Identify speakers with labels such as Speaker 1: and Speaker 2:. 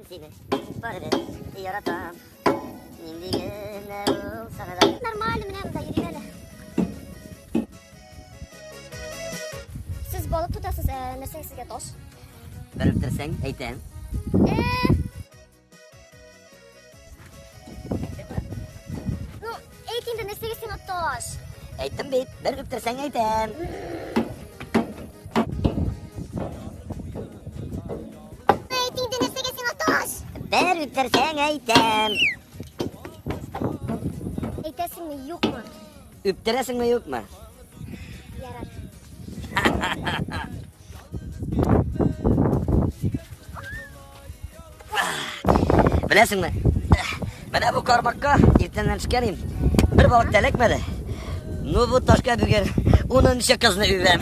Speaker 1: Сине барыбер яратам. Нинди генә булсаң да.
Speaker 2: Нормально, менә монда йөрим әле. Сез балык тотасыз, ә нәрсә сезгә таш?
Speaker 1: Бер үптерсәң, әйтәм.
Speaker 2: Э. Ну, әйт инде, нәрсәгә сиңа таш?
Speaker 1: Әйттем бит, бер үптерсәң әйтәм.
Speaker 2: Әйт инде, нәрсәгә сиңа таш?
Speaker 1: Бер үптерсәң әйтәм.
Speaker 2: Әйтәсеңме, юкмы?
Speaker 1: Үптерәсеңме, юкмы?
Speaker 2: Ярар.
Speaker 1: Беләсеңме? Менә бу кармакка иртәннән төшкән идем. Бер балык та эләкмәде. Ну бу ташка бүген унынчы кызны үбәм.